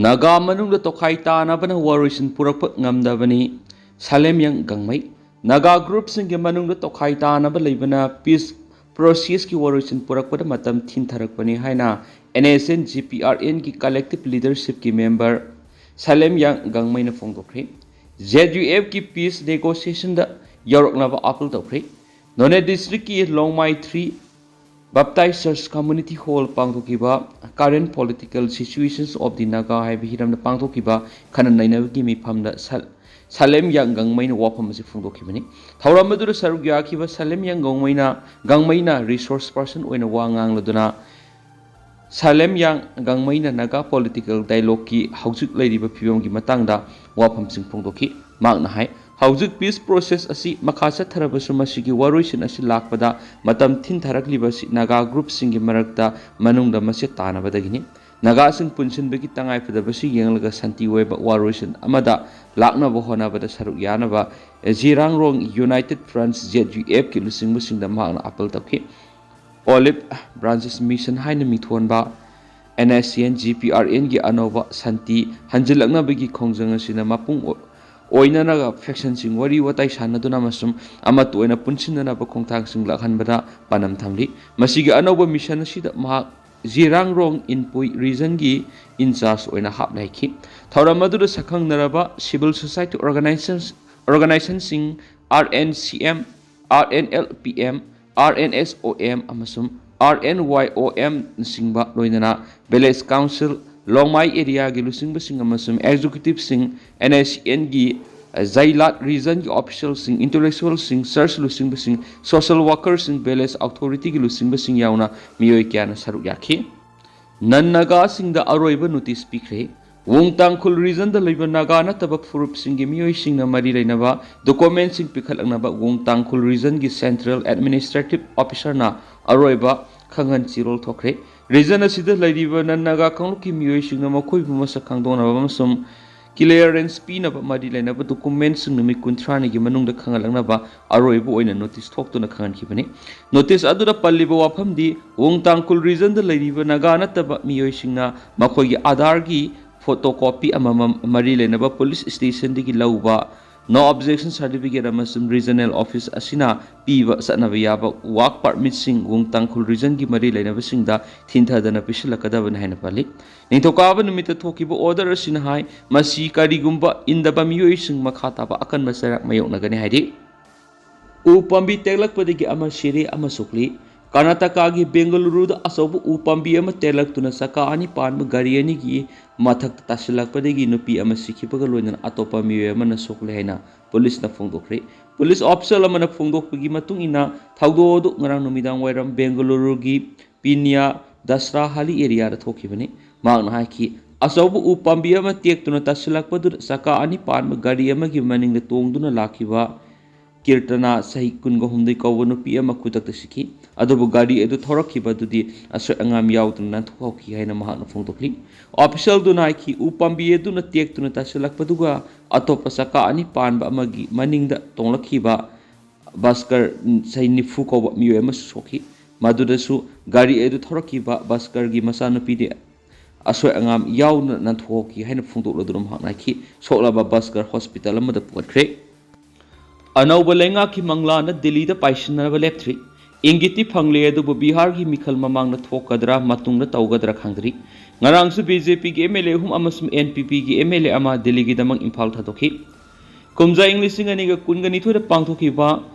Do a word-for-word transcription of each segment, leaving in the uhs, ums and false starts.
ꯅꯥꯒꯥ ꯃꯅꯨꯡꯗ ꯇꯣꯈꯥꯏ ꯇꯥꯅꯕꯅ ꯋꯥꯔꯣꯏꯁꯤꯟ ꯄꯨꯔꯛꯄ ꯉꯝꯗꯕꯅꯤ꯫ ꯁꯥꯂꯦꯝꯌꯥꯡ ꯒꯥꯡꯃꯩ꯫ ꯅꯥꯒꯥ ꯒ꯭ꯔꯨꯞꯁꯤꯡꯒꯤ ꯃꯅꯨꯡꯗ ꯇꯣꯈꯥꯏ ꯇꯥꯅꯕ ꯂꯩꯕꯅ ꯄꯤꯁ ꯄ꯭ꯔꯣꯁꯦꯁꯀꯤ ꯋꯥꯔꯣꯏꯁꯤꯟ ꯄꯨꯔꯛꯄꯗ ꯃꯇꯝ ꯊꯤꯟꯊꯔꯛꯄꯅꯤ ꯍꯥꯏꯅ N S N G P R ꯑꯦꯟꯒꯤ ꯀꯂꯦꯛꯇꯤꯚ ꯂꯤꯗꯔꯁꯤꯞꯀꯤ ꯃꯦꯝꯕꯔ ꯁꯥꯂꯦꯝꯌꯥꯡ ꯒꯥꯡꯃꯩꯅ ꯐꯣꯡꯗꯣꯛꯈ꯭ꯔꯦ꯫ ꯖꯦ ꯌꯨ ꯑꯦꯐꯀꯤ ꯄꯤꯁ ꯅꯦꯒꯣꯁꯤꯌꯦꯁꯟꯗ ꯌꯧꯔꯛꯅꯕ ꯑꯥꯄꯤꯜ ꯇꯧꯈ꯭ꯔꯦ꯫ ꯅꯣꯅꯦ ꯗꯤꯁꯇ꯭ꯔꯤꯛꯀꯤ Longmai three Baptist church community hall ꯄꯥꯡꯊꯣꯛꯈꯤꯕ Current Political Situations of the Naga ꯍꯥꯏꯕ ꯍꯤꯔꯝꯗ ꯄꯥꯡꯊꯣꯛꯈꯤꯕ ꯈꯟꯅ ꯅꯩꯅꯕꯒꯤ ꯃꯤꯐꯝꯗ ꯁ-, ꯁꯥꯂꯦꯝꯌꯥꯡ ꯒꯥꯡꯃꯩꯅ ꯋꯥꯐꯝ ꯑꯁꯤ ꯐꯣꯡꯗꯣꯛꯈꯤꯕꯅꯤ꯫ ꯊꯧꯔꯝ ꯑꯗꯨꯗ ꯁꯔꯨꯛ ꯌꯥꯈꯤꯕ ꯁꯥꯂꯦꯝꯌꯥꯡ ꯒꯥꯡꯃꯩꯅ, ꯒꯥꯡꯃꯩꯅ ꯔꯤꯁꯣꯔꯁ ꯄꯔꯁꯟ ꯑꯣꯏꯅ ꯋꯥ ꯉꯥꯡꯂꯗꯨꯅ ꯁꯥꯂꯦꯝꯌꯥꯡ ꯒꯥꯡꯃꯩꯅ ꯅꯥꯒꯥ ꯄꯣꯂꯤꯇꯤꯀꯦꯜ ꯗꯥꯏꯂꯣꯒꯀꯤ ꯍꯧꯖꯤꯛ ꯂꯩꯔꯤꯕ ꯐꯤꯕꯝꯒꯤ ꯃꯇꯥꯡꯗ ꯋꯥꯐꯝꯁꯤꯡ ꯐꯣꯡꯗꯣꯛꯈꯤ꯫ ꯃꯍꯥꯛꯅ ꯍꯥꯏ, ꯍꯧꯖꯤꯛ ꯄꯤꯁ ꯄ꯭ꯔꯣꯁꯦꯁ ꯑꯁꯤ ꯃꯈꯥ ꯆꯠꯊꯔꯕꯁꯨ ꯃꯁꯤꯒꯤ ꯋꯥꯔꯣꯏꯁꯤꯟ ꯑꯁꯤ ꯂꯥꯛꯄꯗ ꯃꯇꯝ ꯊꯤꯟꯊꯔꯛꯂꯤꯕ ꯑꯁꯤ ꯅꯥꯒꯥ ꯒ꯭ꯔꯨꯞꯁꯤꯡꯒꯤ ꯃꯔꯛꯇ ꯃꯅꯨꯡꯗ ꯃꯁꯦꯠ ꯇꯥꯅꯕꯗꯒꯤꯅꯤ꯫ ꯅꯥꯒꯥꯁꯤꯡ ꯄꯨꯟꯁꯤꯟꯕꯒꯤ ꯇꯉꯥꯏꯐꯗꯕꯁꯤ ꯌꯦꯡꯂꯒ ꯁꯥꯟꯇꯤ ꯑꯣꯏꯕ ꯋꯥꯔꯣꯏꯁꯤꯟ ꯑꯃꯗ ꯂꯥꯛꯅꯕ ꯍꯣꯠꯅꯕꯗ ꯁꯔꯨꯛ ꯌꯥꯅꯕ ꯖꯤꯔꯥꯡꯔꯣꯡ ꯌꯨꯅꯥꯏꯇꯦꯗ ꯐ꯭ꯔꯟꯠ, ꯖꯦ ꯌꯨ ꯑꯦꯐꯀꯤ ꯂꯨꯆꯤꯡꯕꯁꯤꯡꯗ ꯃꯍꯥꯛꯅ ꯑꯥꯄꯤꯜ ꯇꯧꯈꯤ꯫ Olive Branches Mission ꯍꯥꯏꯅ ꯃꯤꯡꯊꯣꯟꯕ N S C N G P R ꯑꯦꯟꯒꯤ ꯑꯅꯧꯕ ꯁꯥꯟꯇꯤ ꯍꯟꯖꯤꯜꯂꯛꯅꯕꯒꯤ ꯈꯣꯡꯖꯪ ꯑꯁꯤꯅ ꯃꯄꯨꯡ ꯑꯣ-, ꯑꯣꯏꯅꯅ ꯐꯦꯛꯁꯟꯁꯤꯡ ꯋꯥꯔꯤ ꯋꯥꯇꯥꯏ ꯁꯥꯟꯅꯗꯨꯅ ꯑꯃꯁꯨꯡ ꯑꯃꯠꯇ ꯑꯣꯏꯅ ꯄꯨꯟꯁꯤꯟꯅꯅꯕ ꯈꯣꯡꯊꯥꯡꯁꯤꯡ ꯂꯥꯛꯍꯟꯕꯗ ꯄꯥꯟꯗꯝ ꯊꯝꯂꯤ꯫ ꯃꯁꯤꯒꯤ ꯑꯅꯧꯕ ꯃꯤꯁꯟ ꯑꯁꯤꯗ ꯃꯍꯥꯛ ꯖꯤꯔꯥꯡꯔꯣꯡ ꯏꯟꯄꯨꯏ ꯔꯤꯖꯟꯒꯤ ꯏꯟꯆꯥꯔꯖ ꯑꯣꯏꯅ ꯍꯥꯞꯅꯈꯤ꯫ ꯊꯧꯔꯝ ꯑꯗꯨꯗ ꯁꯛꯈꯪꯅꯔꯕ ꯁꯤꯚꯤꯜ ꯁꯣꯁꯥꯏꯇꯤ ꯑꯣꯔꯒꯅꯥꯏꯖꯦꯁꯟ-, ꯑꯣꯔꯒꯅꯥꯏꯖꯦꯁꯟꯁꯤꯡ, R N C M, R N L P M, R N S O M ꯑꯃꯁꯨꯡ ꯑꯥꯔ ꯑꯦꯟ ꯋꯥꯏ ꯑꯣ ꯑꯦꯝꯅꯆꯤꯡꯕ, ꯂꯣꯏꯅꯅ ꯚꯤꯂꯦꯖ ꯀꯥꯎꯟꯁꯤꯜ, ꯂꯣꯡꯃꯥꯏ ꯑꯦꯔꯤꯌꯥꯒꯤ ꯂꯨꯆꯤꯡꯕꯁꯤꯡ ꯑꯃꯁꯨꯡ ꯑꯦꯛꯖꯤꯀ꯭ꯌꯨꯇꯤꯚꯁꯤꯡ, ꯑꯦꯟ ꯑꯦꯁ ꯁꯤ ꯑꯦꯟꯒꯤ ꯖꯩꯂꯥꯠ ꯔꯤꯖꯟꯒꯤ ꯑꯣꯐꯤꯁꯤꯌꯦꯜꯁꯤꯡ, ꯏꯟꯇꯦꯂꯦꯛꯆꯨꯋꯦꯜꯁꯤꯡ, ꯆꯔꯆ ꯂꯨꯆꯤꯡꯕꯁꯤꯡ, ꯁꯣꯁꯤꯌꯦꯜ ꯋꯥꯔꯀꯔꯁꯤꯡ, ꯚꯤꯂꯦꯖ ꯑꯣꯊꯣꯔꯤꯇꯤꯒꯤ ꯂꯨꯆꯤꯡꯕꯁꯤꯡ ꯌꯥꯎꯅ ꯃꯤꯑꯣꯏ ꯀꯌꯥꯅ ꯁꯔꯨꯛ ꯌꯥꯈꯤ꯫ ꯅꯟ ꯅꯥꯒꯥꯁꯤꯡꯗ ꯑꯔꯣꯏꯕ ꯅꯣꯇꯤꯁ ꯄꯤꯈ꯭ꯔꯦ꯫ ꯋꯨꯡ ꯇꯥꯡꯈꯨꯜ ꯔꯤꯖꯟꯗ ꯂꯩꯕ ꯅꯥꯒꯥ ꯅꯠꯇꯕ ꯐꯨꯔꯨꯞꯁꯤꯡꯒꯤ ꯃꯤꯑꯣꯏꯁꯤꯡꯅ ꯃꯔꯤ ꯂꯩꯅꯕ ꯗꯣꯀꯨꯃꯦꯟꯁꯤꯡ ꯄꯤꯈꯠꯂꯛꯅꯕ ꯋꯨꯡ ꯇꯥꯡꯈꯨꯜ ꯔꯤꯖꯟꯒꯤ ꯁꯦꯟꯇ꯭ꯔꯦꯜ ꯑꯦꯗꯃꯤꯅꯤꯁꯇ꯭ꯔꯦꯇꯤꯚ ꯑꯣꯐꯤꯁꯔꯅ ꯑꯔꯣꯏꯕ ꯈꯪꯍꯟ ꯆꯦꯔꯣꯜ ꯊꯣꯛꯈ꯭ꯔꯦ꯫ ꯔꯤꯖꯟ ꯑꯁꯤꯗ ꯂꯩꯔꯤꯕ ꯅꯟ ꯅꯥꯒꯥ ꯀꯥꯡꯂꯨꯞꯀꯤ ꯃꯤꯑꯣꯏꯁꯤꯡꯅ ꯃꯈꯣꯏꯕꯨ ꯃꯁꯛ ꯈꯪꯗꯣꯛꯅꯕ ꯑꯃꯁꯨꯡ ꯀ꯭ꯂꯤꯌꯥꯔꯦꯟꯁ ꯄꯤꯅꯕ ꯃꯔꯤ ꯂꯩꯅꯕ ꯗꯣꯀꯨꯃꯦꯟꯁꯤꯡ ꯅꯨꯃꯤꯠ ꯀꯨꯟꯊ꯭ꯔꯥꯅꯤꯒꯤ ꯃꯅꯨꯡꯗ ꯈꯪꯍꯜꯂꯛꯅꯕ ꯑꯔꯣꯏꯕ ꯑꯣꯏꯅ ꯅꯣꯇꯤꯁ ꯊꯣꯛꯇꯨꯅ ꯈꯪꯍꯟꯈꯤꯕꯅꯤ꯫ ꯅꯣꯇꯤꯁ ꯑꯗꯨꯗ ꯄꯜꯂꯤꯕ ꯋꯥꯐꯝꯗꯤ ꯋꯨꯡ ꯇꯥꯡꯈꯨꯜ ꯔꯤꯖꯟꯗ ꯂꯩꯔꯤꯕ ꯅꯥꯒꯥ ꯅꯠꯇꯕ ꯃꯤꯑꯣꯏꯁꯤꯡꯅ ꯃꯈꯣꯏꯒꯤ ꯑꯥꯙꯥꯔꯒꯤ ꯐꯣꯇꯣ ꯀꯣꯄꯤ ꯑꯃꯃꯝ ꯃꯔꯤ ꯂꯩꯅꯕ ꯄꯨꯂꯤꯁ ꯁ꯭ꯇꯦꯁꯟꯗꯒꯤ ꯂꯧꯕ, ꯅꯣ ꯑꯣꯕꯖꯦꯛꯁꯟ ꯁꯥꯔꯇꯤꯐꯤꯀꯦꯠ ꯑꯃꯁꯨꯡ ꯔꯤꯖꯅꯦꯜ ꯑꯣꯐꯤꯁ ꯑꯁꯤꯅ ꯄꯤꯕ ꯆꯠꯅꯕ ꯌꯥꯕ ꯋꯥꯛ ꯄꯥꯔꯃꯤꯠꯁꯤꯡ ꯋꯨꯡ ꯇꯥꯡꯈꯨꯜ ꯔꯤꯖꯟꯒꯤ ꯃꯔꯤ ꯂꯩꯅꯕꯁꯤꯡꯗ ꯊꯤꯟꯊꯗꯅ ꯄꯤꯁꯤꯜꯂꯛꯀꯗꯕꯅꯤ ꯍꯥꯏꯅ ꯄꯜꯂꯤ꯫ ꯅꯤꯡꯊꯧꯀꯥꯕ ꯅꯨꯃꯤꯠꯇ ꯊꯣꯛꯈꯤꯕ ꯑꯣꯔꯗꯔ ꯑꯁꯤꯅ ꯍꯥꯏ, ꯃꯁꯤ ꯀꯔꯤꯒꯨꯝꯕ ꯏꯟꯗꯕ ꯃꯤꯑꯣꯏꯁꯤꯡ ꯃꯈꯥ ꯇꯥꯕ ꯑꯀꯟꯕ ꯆꯩꯔꯥꯛ ꯃꯥꯌꯣꯛꯅꯒꯅꯤ ꯍꯥꯏꯔꯤ꯫ ꯎ ꯄꯥꯝꯕꯤ ꯇꯦꯛꯂꯛꯄꯗꯒꯤ ꯑꯃ ꯁꯤꯔꯦ, ꯑꯃ ꯁꯣꯛꯂꯤ꯫ ꯀꯔꯅꯥꯇꯀꯥꯒꯤ ꯕꯦꯡꯒꯂꯨꯔꯨꯗ ꯑꯆꯧꯕ ꯎ ꯄꯥꯝꯕꯤ ꯑꯃ ꯇꯦꯛꯂꯛꯇꯨꯅ ꯆꯀꯥ ꯑꯅꯤ ꯄꯥꯟꯕ ꯒꯥꯔꯤ ꯑꯅꯤꯒꯤ ꯃꯊꯛꯇ ꯇꯥꯁꯤꯜꯂꯛꯄꯗꯒꯤ ꯅꯨꯄꯤ ꯑꯃ ꯁꯤꯈꯤꯕꯒ ꯂꯣꯏꯅꯅ ꯑꯇꯣꯞꯄ ꯃꯤꯑꯣꯏ ꯑꯃꯅ ꯁꯣꯛꯂꯦ ꯍꯥꯏꯅ ꯄꯨꯂꯤꯁꯅ ꯐꯣꯡꯗꯣꯛꯈ꯭ꯔꯦ꯫ ꯄꯨꯂꯤꯁ ꯑꯣꯐꯤꯁꯦꯜ ꯑꯃꯅ ꯐꯣꯡꯗꯣꯛꯄꯒꯤ ꯃꯇꯨꯡ ꯏꯟꯅ, ꯊꯧꯗꯣꯛ ꯑꯗꯨ ꯉꯔꯥꯡ ꯅꯨꯃꯤꯗꯥꯡ ꯋꯥꯏꯔꯝ ꯕꯦꯡꯒꯂꯨꯔꯨꯒꯤ ꯄꯤꯅꯤꯌꯥ ꯗꯁꯔꯥꯍꯥꯂꯤ ꯑꯦꯔꯤꯌꯥꯗ ꯊꯣꯛꯈꯤꯕꯅꯤ꯫ ꯃꯍꯥꯛꯅ ꯍꯥꯏꯈꯤ, ꯑꯆꯧꯕ ꯎ ꯄꯥꯝꯕꯤ ꯑꯃ ꯇꯦꯛꯇꯨꯅ ꯇꯥꯁꯤꯜꯂꯛꯄꯗꯨꯗ ꯆꯀꯥ ꯑꯅꯤ ꯄꯥꯟꯕ ꯒꯥꯔꯤ ꯑꯃꯒꯤ ꯃꯅꯤꯡꯗ ꯇꯣꯡꯗꯨꯅ ꯂꯥꯛꯈꯤꯕ ꯀꯤꯔꯇꯅꯥ, ꯆꯍꯤ ꯀꯨꯟꯒ ꯍꯨꯝꯗꯣꯏ ꯀꯧꯕ ꯅꯨꯄꯤ ꯑꯃ ꯈꯨꯗꯛꯇ ꯁꯤꯈꯤ꯫ ꯑꯗꯨꯕꯨ ꯒꯥꯔꯤ ꯑꯗꯨ ꯊꯧꯔꯛꯈꯤꯕ ꯑꯗꯨꯗꯤ ꯑꯁꯣꯏ ꯑꯉꯥꯝ ꯌꯥꯎꯗꯅ ꯅꯥꯟꯊꯣꯛꯍꯧꯈꯤ ꯍꯥꯏꯅ ꯃꯍꯥꯛꯅ ꯐꯣꯡꯗꯣꯛꯂꯤ꯫ ꯑꯣꯐꯤꯁꯦꯜꯗꯨꯅ ꯍꯥꯏꯈꯤ, ꯎ ꯄꯥꯝꯕꯤ ꯑꯗꯨꯅ ꯇꯦꯛꯇꯨꯅ ꯇꯥꯁꯤꯜꯂꯛꯄꯗꯨꯒ ꯑꯇꯣꯞꯄ ꯆꯀꯥ ꯑꯅꯤ ꯄꯥꯟꯕ ꯑꯃꯒꯤ ꯃꯅꯤꯡꯗ ꯇꯣꯡꯂꯛꯈꯤꯕ ꯕꯁꯀꯔ, ꯆꯍꯤ ꯅꯤꯐꯨ ꯀꯧꯕ ꯃꯤꯑꯣꯏ ꯑꯃꯁꯨ ꯁꯣꯛꯈꯤ꯫ ꯃꯗꯨꯗꯁꯨ ꯒꯥꯔꯤ ꯑꯗꯨ ꯊꯧꯔꯛꯈꯤꯕ ꯕꯁꯀꯔꯒꯤ ꯃꯆꯥꯅꯨꯄꯤꯗꯤ ꯑꯁꯣꯏ ꯑꯉꯥꯝ ꯌꯥꯎꯗꯅ ꯅꯥꯟꯊꯣꯛꯍꯧꯈꯤ ꯍꯥꯏꯅ ꯐꯣꯡꯗꯣꯛꯂꯗꯨꯅ ꯃꯍꯥꯛꯅ ꯍꯥꯏꯈꯤ, ꯁꯣꯛꯂꯕ ꯕꯁꯀꯔ ꯍꯣꯁꯄꯤꯇꯥꯜ ꯑꯃꯗ ꯄꯨꯈꯠꯈ꯭ꯔꯦ꯫ ꯑꯅꯧꯕ ꯂꯩꯉꯥꯛꯀꯤ ꯃꯪꯂꯥꯟꯅ ꯗꯤꯜꯂꯤꯗ ꯄꯥꯏꯁꯤꯟꯅꯕ ꯂꯦꯞꯇ꯭ꯔꯤ꯫ ꯏꯪꯒꯤꯠꯇꯤ ꯐꯪꯂꯦ, ꯑꯗꯨꯕꯨ ꯕꯤꯍꯥꯔꯒꯤ ꯃꯤꯈꯜ ꯃꯃꯥꯡꯗ ꯊꯣꯛꯀꯗ꯭ꯔꯥ, ꯃꯇꯨꯡꯗ ꯇꯧꯒꯗ꯭ꯔꯥ ꯈꯪꯗ꯭ꯔꯤ꯫ ꯉꯔꯥꯡꯁꯨ ꯕꯤ ꯖꯦ ꯄꯤꯒꯤ ꯑꯦꯝ ꯑꯦꯜ ꯑꯦ ꯑꯍꯨꯝ ꯑꯃꯁꯨꯡ ꯑꯦꯟ ꯄꯤ ꯄꯤꯒꯤ ꯑꯦꯝ ꯑꯦꯜ ꯑꯦ ꯑꯃ ꯗꯤꯜꯂꯤꯒꯤꯗꯃꯛ ꯏꯝꯐꯥꯜ ꯊꯥꯗꯣꯛꯈꯤ꯫ ꯀꯨꯝꯖꯥ ꯏꯪ ꯂꯤꯁꯤꯡ ꯑꯅꯤꯒ ꯀꯨꯟꯒ ꯅꯤꯊꯣꯏꯗ ꯄꯥꯡꯊꯣꯛꯈꯤꯕ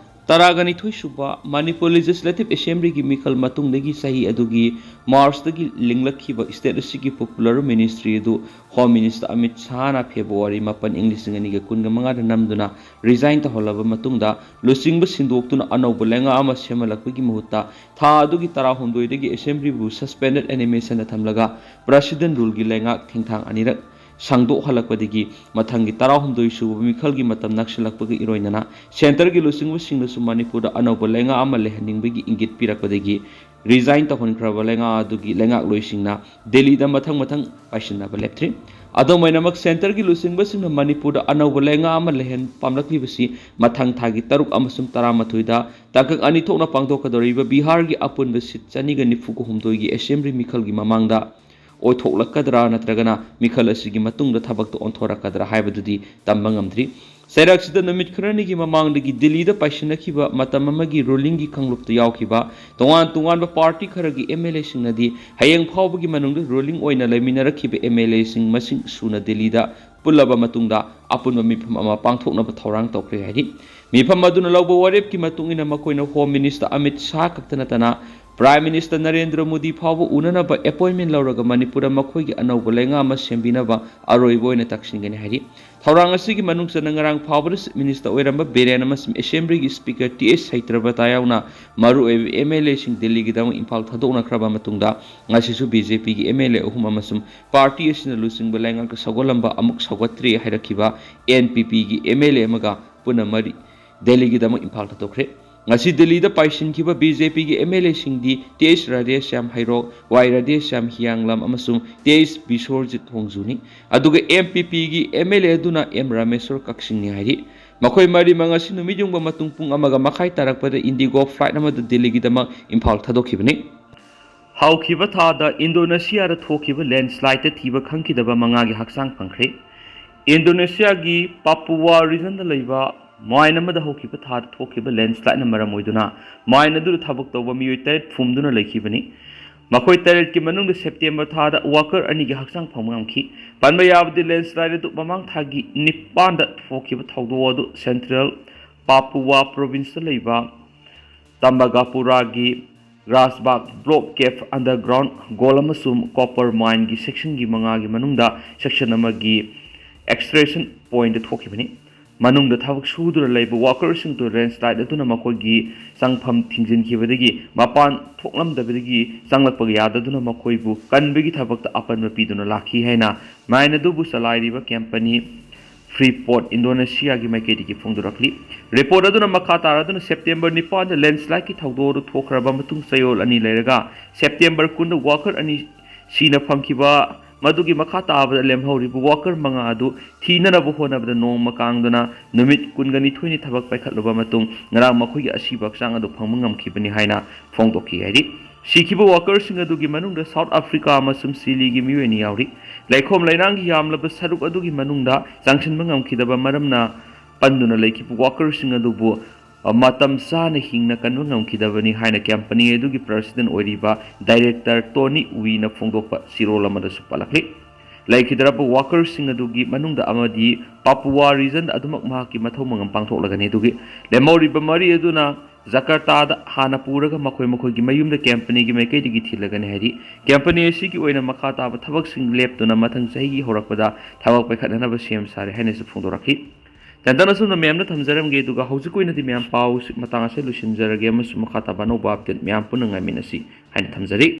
ꯇꯔꯥꯒ ꯅꯤꯊꯣꯏ ꯁꯨꯕ ꯃꯅꯤꯄꯨꯔ ꯂꯦꯖꯤꯁꯂꯦꯇꯤꯚ ꯑꯦꯁꯦꯝꯕ꯭ꯂꯤꯒꯤ ꯃꯤꯈꯜ ꯃꯇꯨꯡꯗꯒꯤ ꯆꯍꯤ ꯑꯗꯨꯒꯤ ꯃꯥꯔꯆꯇꯒꯤ ꯂꯤꯡꯂꯛꯈꯤꯕ ꯁ꯭ꯇꯦꯠ ꯑꯁꯤꯒꯤ ꯄꯣꯄꯨꯂꯔ ꯃꯤꯅꯤꯁꯇ꯭ꯔꯤ ꯑꯗꯨ ꯍꯣꯝ ꯃꯤꯅꯤꯁꯇꯔ ꯑꯃꯤꯠ ꯁꯥꯍꯅ ꯐꯦꯕ꯭ꯔꯨꯋꯥꯔꯤ ꯃꯥꯄꯟ, ꯏꯪ ꯂꯤꯁꯤꯡ ꯑꯅꯤꯒ ꯀꯨꯟꯒ ꯃꯉꯥꯗ ꯅꯝꯗꯨꯅ ꯔꯤꯖꯥꯏꯟ ꯇꯧꯍꯜꯂꯕ ꯃꯇꯨꯡꯗ, ꯂꯨꯆꯤꯡꯕ ꯁꯤꯟꯗꯣꯛꯇꯨꯅ ꯑꯅꯧꯕ ꯂꯩꯉꯥꯛ ꯑꯃ ꯁꯦꯝꯍꯜꯂꯛꯄꯒꯤ ꯃꯍꯨꯠꯇ ꯊꯥ ꯑꯗꯨꯒꯤ ꯇꯔꯥꯍꯨꯝꯗꯣꯏꯗꯒꯤ ꯑꯦꯁꯦꯝꯕ꯭ꯂꯤꯕꯨ ꯁꯁꯄꯦꯟꯗꯦꯗ ꯑꯦꯅꯤꯃꯦꯁꯟꯗ ꯊꯝꯂꯒ ꯄ꯭ꯔꯦꯁꯤꯗꯦꯟ ꯔꯨꯜꯒꯤ ꯂꯩꯉꯥꯛ ꯊꯦꯡꯊꯥꯡ ꯑꯅꯤꯔꯛ ꯁꯥꯡꯗꯣꯛꯍꯜꯂꯛꯄꯗꯒꯤ ꯃꯊꯪꯒꯤ ꯇꯔꯥꯍꯨꯝꯗꯣꯏ ꯁꯨꯕ ꯃꯤꯈꯜꯒꯤ ꯃꯇꯝ ꯅꯛꯁꯤꯜꯂꯛꯄꯒ ꯏꯔꯣꯏꯅꯅ ꯁꯦꯟꯇꯔꯒꯤ ꯂꯨꯆꯤꯡꯕꯁꯤꯡꯅꯁꯨ ꯃꯅꯤꯄꯨꯔꯗ ꯑꯅꯧꯕ ꯂꯩꯉꯥꯛ ꯑꯃ ꯂꯩꯍꯟꯅꯤꯡꯕꯒꯤ ꯏꯪꯒꯤꯠ ꯄꯤꯔꯛꯄꯗꯒꯤ ꯔꯤꯖꯥꯏꯟ ꯇꯧꯍꯟꯈ꯭ꯔꯕ ꯂꯩꯉꯥꯛ ꯑꯗꯨꯒꯤ ꯂꯩꯉꯥꯛꯂꯣꯏꯁꯤꯡꯅ ꯗꯦꯜꯂꯤꯗ ꯃꯊꯪ ꯃꯊꯪ ꯄꯥꯏꯁꯤꯟꯅꯕ ꯂꯦꯞꯇ꯭ꯔꯤ꯫ ꯑꯗꯨꯝ ꯑꯣꯏꯅꯃꯛ, centreꯒꯤ ꯂꯨꯆꯤꯡꯕꯁꯤꯡꯅ ꯃꯅꯤꯄꯨꯔꯗ ꯑꯅꯧꯕ ꯂꯩꯉꯥꯛ ꯑꯃ ꯂꯩꯍꯟ ꯄꯥꯝꯂꯛꯂꯤꯕꯁꯤ ꯃꯊꯪ ꯊꯥꯒꯤ ꯇꯔꯨꯛ ꯑꯃꯁꯨꯡ ꯇꯔꯥꯃꯥꯊꯣꯏꯗ ꯇꯥꯡꯀꯛ ꯑꯅꯤ ꯊꯣꯛꯅ ꯄꯥꯡꯊꯣꯛꯀꯗꯧꯔꯤꯕ ꯕꯤꯍꯥꯔꯒꯤ ꯑꯄꯨꯟꯕ seat ꯆꯅꯤꯒ ꯅꯤꯐꯨ ꯍꯨꯝꯗꯣꯏꯒꯤ assembly ꯃꯤꯈꯜꯒꯤ ꯃꯃꯥꯡꯗ ꯑꯣꯏꯊꯣꯛꯂꯛꯀꯗ꯭ꯔꯥ ꯅꯠꯇ꯭ꯔꯒꯅ ꯃꯤꯈꯜ ꯑꯁꯤꯒꯤ ꯃꯇꯨꯡꯗ ꯊꯕꯛꯇ ꯑꯣꯟꯊꯣꯔꯛꯀꯗ꯭ꯔꯥ ꯍꯥꯏꯕꯗꯨꯗꯤ ꯇꯝꯕ ꯉꯝꯗ꯭ꯔꯤ꯫ ꯆꯩꯔꯥꯛꯁꯤꯗ ꯅꯨꯃꯤꯠ ꯈꯔꯅꯤꯒꯤ ꯃꯃꯥꯡꯗꯒꯤ ꯗꯤꯜꯂꯤꯗ ꯄꯥꯏꯁꯤꯟꯅꯈꯤꯕ ꯃꯇꯝ ꯑꯃꯒꯤ rulingꯒꯤ ꯀꯥꯡꯂꯨꯞꯇ ꯌꯥꯎꯈꯤꯕ ꯇꯣꯉꯥꯟ ꯇꯣꯉꯥꯟꯕ party ꯈꯔꯒꯤ MLAꯁꯤꯡꯅꯗꯤ ꯍꯌꯦꯡ ꯐꯥꯎꯕꯒꯤ ꯃꯅꯨꯡꯗ ruling ꯑꯣꯏꯅ ꯂꯩꯃꯤꯟꯅꯔꯛꯈꯤꯕ MLAꯁꯤꯡ ꯃꯁꯤꯡ ꯁꯨꯅ ꯗꯤꯜꯂꯤꯗ ꯄꯨꯜꯂꯕ ꯃꯇꯨꯡꯗ ꯑꯄꯨꯟꯕ ꯃꯤꯐꯝ ꯑꯃ ꯄꯥꯡꯊꯣꯛꯅꯕ ꯊꯧꯔꯥꯡ ꯇꯧꯈ꯭ꯔꯦ ꯍꯥꯏꯔꯤ꯫ ꯃꯤꯐꯝ ꯑꯗꯨꯅ ꯂꯧꯕ ꯋꯥꯔꯦꯞꯀꯤ ꯃꯇꯨꯡ ꯏꯟꯅ ꯃꯈꯣꯏꯅ Home Minister ꯑꯃꯤꯠ ꯁꯥꯍ ꯈꯛꯇ ꯅꯠꯇꯅ Prime Minister ꯅꯔꯦꯟꯗ꯭ꯔ ꯃꯣꯗꯤ ꯐꯥꯎꯕ ꯎꯅꯅꯕ appointment ꯂꯧꯔꯒ ꯃꯅꯤꯄꯨꯔꯗ ꯃꯈꯣꯏꯒꯤ ꯑꯅꯧꯕ ꯂꯩꯉꯥꯛ ꯑꯃ ꯁꯦꯝꯕꯤꯅꯕ ꯑꯔꯣꯏꯕ ꯑꯣꯏꯅ ꯇꯛꯁꯤꯟꯒꯅꯤ ꯍꯥꯏꯔꯤ꯫ ꯊꯧꯔꯥꯡ ꯑꯁꯤꯒꯤ ꯃꯅꯨꯡ ꯆꯟꯅ ꯉꯔꯥꯡ ꯐꯥꯎꯕꯗ Chief Minister ꯑꯣꯏꯔꯝꯕ ꯕꯤꯔꯦꯟ ꯑꯃꯁꯨꯡ Assemblyꯒꯤ Speaker ꯇꯤ ꯑꯩꯆ ꯁꯩꯇ꯭ꯔꯕꯇꯥ ꯌꯥꯎꯅ ꯃꯔꯨꯑꯣꯏꯕ MLAꯁꯤꯡ ꯗꯤꯜꯂꯤꯒꯤꯗꯃꯛ ꯏꯝꯐꯥꯜ ꯊꯥꯗꯣꯛꯅꯈ꯭ꯔꯕ ꯃꯇꯨꯡꯗ ꯉꯁꯤꯁꯨ BJPꯒꯤ MLA ꯑꯍꯨꯝ ꯑꯃꯁꯨꯡ party ꯑꯁꯤꯅ ꯂꯨꯆꯤꯡꯕ ꯂꯩꯉꯥꯛꯇ ꯁꯧꯒꯠꯂꯝꯕ ꯑꯃꯨꯛ ꯁꯧꯒꯠꯇ꯭ꯔꯤ ꯍꯥꯏꯔꯛꯈꯤꯕ NPPꯒꯤ MLA ꯑꯃꯒ ꯄꯨꯟꯅ ꯃꯔꯤ ꯗꯤꯜꯂꯤꯒꯤꯗꯃꯛ ꯏꯝꯐꯥꯜ ꯊꯥꯗꯣꯛꯈ꯭ꯔꯦ꯫ ꯉꯁꯤ ꯗꯤꯜꯂꯤꯗ ꯄꯥꯏꯁꯤꯟꯈꯤꯕ BJPꯒꯤ MLAꯁꯤꯡꯗꯤ ꯇꯤ ꯑꯩꯆ ꯔꯥꯙꯦꯁ꯭ꯌꯥꯝ ꯍꯩꯔꯣꯛ, ꯋꯥꯏ ꯔꯥꯙꯦꯁ꯭ꯌꯥꯝ ꯍꯤꯌꯥꯡꯂꯝ ꯑꯃꯁꯨꯡ ꯇꯤ ꯑꯩꯆ ꯕꯤꯁ꯭ꯋꯔꯖꯤꯠ ꯍꯣꯡꯖꯨꯅꯤ꯫ ꯑꯗꯨꯒ NPPꯒꯤ MLA ꯑꯗꯨꯅ ꯑꯦꯝ ꯔꯥꯃꯦꯁ꯭ꯋꯔ ꯀꯛꯁꯤꯡꯅꯤ ꯍꯥꯏꯔꯤ꯫ ꯃꯈꯣꯏ ꯃꯔꯤꯃꯛ ꯉꯁꯤ ꯅꯨꯃꯤꯠ ꯌꯨꯡꯕ ꯃꯇꯨꯡ ꯄꯨꯡ ꯑꯃꯒ ꯃꯈꯥꯏ ꯇꯥꯔꯛꯄꯗ IndiGo flight ꯑꯃꯗ ꯗꯤꯜꯂꯤꯒꯤꯗꯃꯛ ꯏꯝꯐꯥꯜ ꯊꯥꯗꯣꯛꯈꯤꯕꯅꯤ꯫ ꯍꯧꯈꯤꯕ ꯊꯥꯗ ꯏꯟꯗꯣꯅꯦꯁꯤꯌꯥꯗ ꯊꯣꯛꯈꯤꯕ landslideꯇ ꯊꯤꯕ ꯈꯪꯈꯤꯗꯕ ꯃꯉꯥꯒꯤ ꯍꯛꯆꯥꯡ ꯐꯪꯈ꯭ꯔꯦ꯫ ꯏꯟꯗꯣꯅꯦꯁꯤꯌꯥꯒꯤ Papua regionꯗ ꯂꯩꯕ mine ꯑꯃꯗ ꯍꯧꯈꯤꯕ ꯊꯥꯗ ꯊꯣꯛꯈꯤꯕ landslideꯅ ꯃꯔꯝ ꯑꯣꯏꯗꯨꯅ mine ꯑꯗꯨꯗ ꯊꯕꯛ ꯇꯧꯕ ꯃꯤꯑꯣꯏ ꯇꯔꯦꯠ ꯐꯨꯝꯗꯨꯅ ꯂꯩꯈꯤꯕꯅꯤ꯫ ꯃꯈꯣꯏ ꯇꯔꯦꯠꯀꯤ ꯃꯅꯨꯡꯗ September ꯊꯥꯗ worker ꯑꯅꯤꯒꯤ ꯍꯛꯆꯥꯡ ꯐꯪꯕ ꯉꯝꯈꯤ꯫ ꯄꯟꯕ ꯌꯥꯕꯗꯤ, landslide ꯑꯗꯨ ꯃꯃꯥꯡ ꯊꯥꯒꯤ ꯅꯤꯄꯥꯟꯗ ꯊꯣꯛꯈꯤꯕ ꯊꯧꯗꯣꯛ ꯑꯗꯨ Central Papua provinceꯇ ꯂꯩꯕ ꯇꯝꯕꯒꯥꯄꯨꯔꯥꯒꯤ Grasberg Block Cave underground gold ꯑꯃꯁꯨꯡ copper mineꯒꯤ sectionꯒꯤ ꯃꯉꯥꯒꯤ ꯃꯅꯨꯡꯗ section ꯑꯃꯒꯤ extraction pointꯇ ꯊꯣꯛꯈꯤꯕꯅꯤ꯫ ꯃꯅꯨꯡꯗ ꯊꯕꯛ ꯁꯨꯗꯨꯅ ꯂꯩꯕ workerꯁꯤꯡꯗꯨ landslide ꯑꯗꯨꯅ ꯃꯈꯣꯏꯒꯤ ꯆꯪꯐꯝ ꯊꯤꯡꯖꯤꯟꯈꯤꯕꯗꯒꯤ ꯃꯄꯥꯟ ꯊꯣꯛꯂꯝꯗꯕꯗꯒꯤ ꯆꯪꯂꯛꯄ ꯌꯥꯗꯗꯨꯅ ꯃꯈꯣꯏꯕꯨ ꯀꯟꯕꯒꯤ ꯊꯕꯛꯇ ꯑꯄꯟꯕ ꯄꯤꯗꯨꯅ ꯂꯥꯛꯈꯤ ꯍꯥꯏꯅ mine ꯑꯗꯨꯕꯨ ꯆꯂꯥꯏꯔꯤꯕ company Freeport Indonesiaꯒꯤ ꯃꯥꯏꯀꯩꯗꯒꯤ ꯐꯣꯡꯗꯣꯔꯛꯂꯤ꯫ Report ꯑꯗꯨꯅ ꯃꯈꯥ ꯇꯥꯔꯗꯨꯅ September ꯅꯤꯄꯥꯟꯗ landslideꯀꯤ ꯊꯧꯗꯣꯛ ꯑꯗꯨ ꯊꯣꯛꯈ꯭ꯔꯕ ꯃꯇꯨꯡ ꯆꯌꯣꯜ ꯑꯅꯤ ꯂꯩꯔꯒ September ꯀꯨꯟꯗ worker ꯑꯅꯤ ꯁꯤꯅ ꯐꯪꯈꯤꯕ ꯃꯗꯨꯒꯤ ꯃꯈꯥ ꯇꯥꯕꯗ ꯂꯦꯝꯍꯧꯔꯤꯕ ꯋꯥꯀꯔ ꯃꯉꯥ ꯑꯗꯨ ꯊꯤꯅꯅꯕ ꯍꯣꯠꯅꯕꯗ ꯅꯣꯡꯃ ꯀꯥꯡꯗꯨꯅ ꯅꯨꯃꯤꯠ ꯀꯨꯟꯒ ꯅꯤꯊꯣꯏꯅꯤ ꯊꯕꯛ ꯄꯥꯏꯈꯠꯂꯨꯕ ꯃꯇꯨꯡ ꯉꯔꯥꯡ ꯃꯈꯣꯏꯒꯤ ꯑꯁꯤꯕ ꯍꯛꯆꯥꯡ ꯑꯗꯨ ꯐꯪꯕ ꯉꯝꯈꯤꯕꯅꯤ ꯍꯥꯏꯅ ꯐꯣꯡꯗꯣꯛꯈꯤ ꯍꯥꯏꯔꯤ꯫ ꯁꯤꯈꯤꯕ ꯋꯥꯀꯔꯁꯤꯡ ꯑꯗꯨꯒꯤ ꯃꯅꯨꯡꯗ ꯁꯥꯎꯠ ꯑꯐ꯭ꯔꯤꯀꯥ ꯑꯃꯁꯨꯡ ꯆꯤꯂꯤꯒꯤ ꯃꯤꯑꯣꯏ ꯑꯅꯤ ꯌꯥꯎꯔꯤ꯫ ꯂꯩꯈꯣꯝ ꯂꯩꯅꯥꯡꯒꯤ ꯌꯥꯝꯂꯕ ꯁꯔꯨꯛ ꯑꯗꯨꯒꯤ ꯃꯅꯨꯡꯗ ꯆꯪꯁꯤꯟꯕ ꯉꯝꯈꯤꯗꯕ ꯃꯔꯝꯅ ꯄꯟꯗꯨꯅ ꯂꯩꯈꯤꯕ ꯋꯥꯀꯔꯁꯤꯡ ꯑꯗꯨꯕꯨ ꯃꯇꯝ ꯆꯥꯅ ꯍꯤꯡꯅ ꯀꯟꯕ ꯉꯝꯈꯤꯗꯕꯅꯤ ꯍꯥꯏꯅ ꯀꯝꯄꯅꯤ ꯑꯗꯨꯒꯤ ꯄ꯭ꯔꯁꯤꯗꯦꯟ ꯑꯣꯏꯔꯤꯕ ꯗꯥꯏꯔꯦꯛꯇꯔ ꯇꯣꯅꯤ ꯎꯏꯅ ꯐꯣꯡꯗꯣꯛꯄ ꯆꯦꯔꯣꯜ ꯑꯃꯗꯁꯨ ꯄꯜꯂꯛꯂꯤ꯫ ꯂꯩꯈꯤꯗ꯭ꯔꯕ ꯋꯥꯀꯔꯁꯤꯡ ꯑꯗꯨꯒꯤ ꯃꯅꯨꯡꯗ ꯑꯃꯗꯤ ꯄꯥꯄꯨꯋꯥ ꯔꯤꯖꯟꯗ ꯑꯗꯨꯃꯛ ꯃꯍꯥꯛꯀꯤ ꯃꯊꯧ ꯃꯉꯝ ꯄꯥꯡꯊꯣꯛꯂꯒꯅꯤ꯫ ꯑꯗꯨꯒꯤ ꯂꯦꯝꯍꯧꯔꯤꯕ ꯃꯔꯤ ꯑꯗꯨꯅ ꯖꯀꯔꯇꯥꯗ ꯍꯥꯟꯅ ꯄꯨꯔꯒ ꯃꯈꯣꯏ ꯃꯈꯣꯏꯒꯤ ꯃꯌꯨꯝꯗ ꯀꯝꯄꯅꯤꯒꯤ ꯃꯥꯏꯀꯩꯗꯒꯤ ꯊꯤꯜꯂꯒꯅꯤ ꯍꯥꯏꯔꯤ꯫ ꯀꯝꯄꯅꯤ ꯑꯁꯤꯒꯤ ꯑꯣꯏꯅ ꯃꯈꯥ ꯇꯥꯕ ꯊꯕꯛꯁꯤꯡ ꯂꯦꯞꯇꯨꯅ ꯃꯊꯪ ꯆꯍꯤꯒꯤ ꯍꯧꯔꯛꯄꯗ ꯊꯕꯛ ꯄꯥꯏꯈꯠꯅꯅꯕ ꯁꯦꯝ ꯁꯥꯔꯦ ꯍꯥꯏꯅꯁꯨ ꯐꯣꯡꯗꯣꯔꯛꯈꯤ꯫ ꯇꯦꯟꯇꯛꯅ ꯁꯨꯝꯅ ꯃꯌꯥꯝꯗ ꯊꯝꯖꯔꯝꯒꯦ, ꯑꯗꯨꯒ ꯍꯧꯖꯤꯛ ꯑꯣꯏꯅꯗꯤ ꯃꯌꯥꯝ ꯄꯥꯎ ꯃꯇꯥꯡ ꯑꯁꯤ ꯂꯣꯏꯁꯤꯟꯖꯔꯒꯦ ꯑꯃꯁꯨꯡ ꯃꯈꯥ ꯇꯥꯕ ꯑꯅꯧꯕ ꯑꯞꯗꯦꯠ ꯃꯌꯥꯝ ꯄꯨꯟꯅ ꯉꯥꯏꯃꯤꯟꯅꯁꯤ ꯍꯥꯏꯅ ꯊꯝꯖꯔꯤ꯫